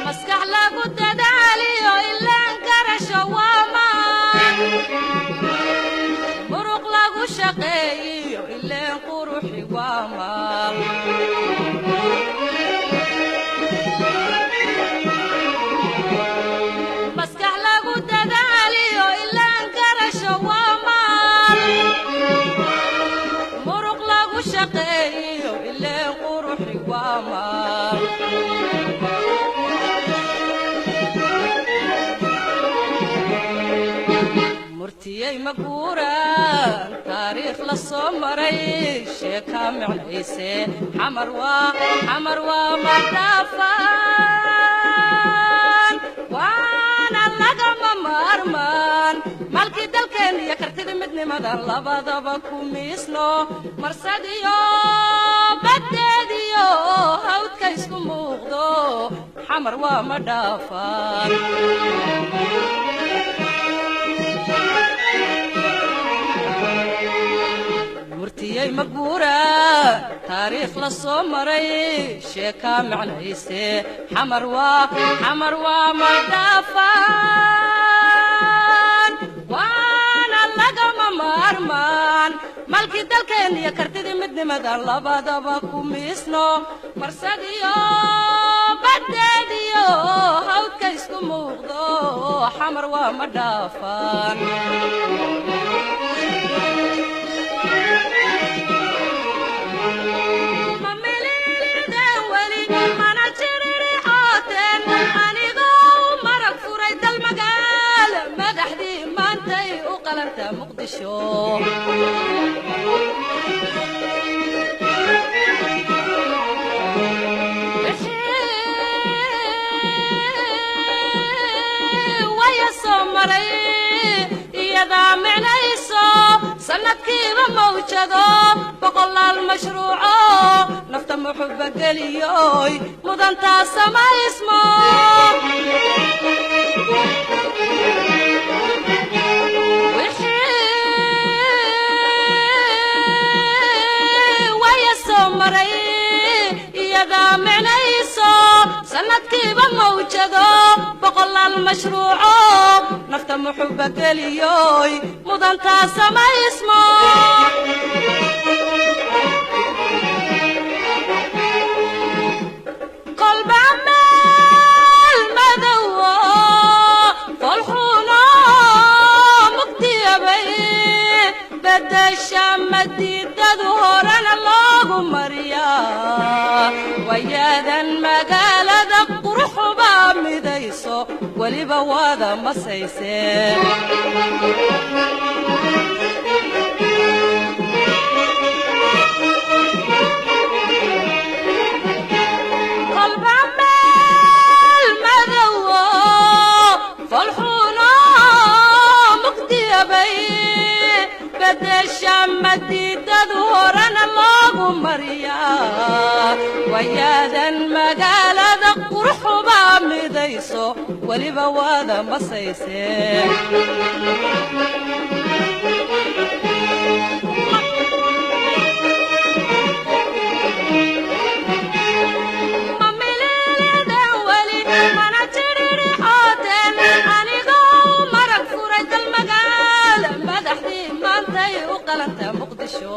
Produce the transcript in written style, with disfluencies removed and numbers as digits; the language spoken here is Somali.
Maskax lagu dadaaliyo ilaan karasho waa maan, muruq lagu shaqeeyiyo ileen quruxi waa maal. Maskax lagu dadaaliyo ilaan karasho waa maal, muruq lagu shaqeeyiyo ileen quruxi waa maal. Murtiyey ma guuraan taariikh la soo maray, sheekaa micnayse Xamar waa, Xamar waa ma dhaafaan, waana lagama maarmaan. Malkii dalkeen iyo kartida midnimada labadaba ku miisno, marsadiyo baddeediyo hawdka isku muuqdo, Xamar waa ma dhaafaan. Murtiyey ma guuraa taariikh la soo maray, sheekaa micnayse Xamar waa, Xamar waa ma dhaafaan, waana lagama maarmaan. Malkii dalkeen iyo kartidii midnimada labadaba ku miisno, marsadiyo baddeediyo hawdka isku muuqdo, Xamar waa ma dhaafaan. Ma mililideen weli mana jiririxooteen, anigoo marag furay dalmagaal madaxdii maantay u qalanta Muqdisho. Waya soo maray iyadaa micnayso, sanadkiiba mawjado boqolaal mashruuco nafta muxuba geliyoy mudantaa samaysmo. Wixii waya soo maray iyadaa micnayso, sanadkiiba mawjado boqolaal mashruuco nafta muxuba geliyoy mudantaa samaysmo. Kolba meel madowo folxuno mugdiyabay bedesha madiidadu, horena loogu mariyaa wayaadan magaalada quruxubaa midayso, weliba waada masayse. Kolba meel madowo folxuno mugdiyabay bedesha madiidadu, horena loogu mariyaa wayaadan magaalada quruxubaa midayso, weliba waada masayse. Ma mililidan weli mana jiririxooteen, anigoo marag furay dalmagaal madaxdii maantay u qalanta Muqdisho.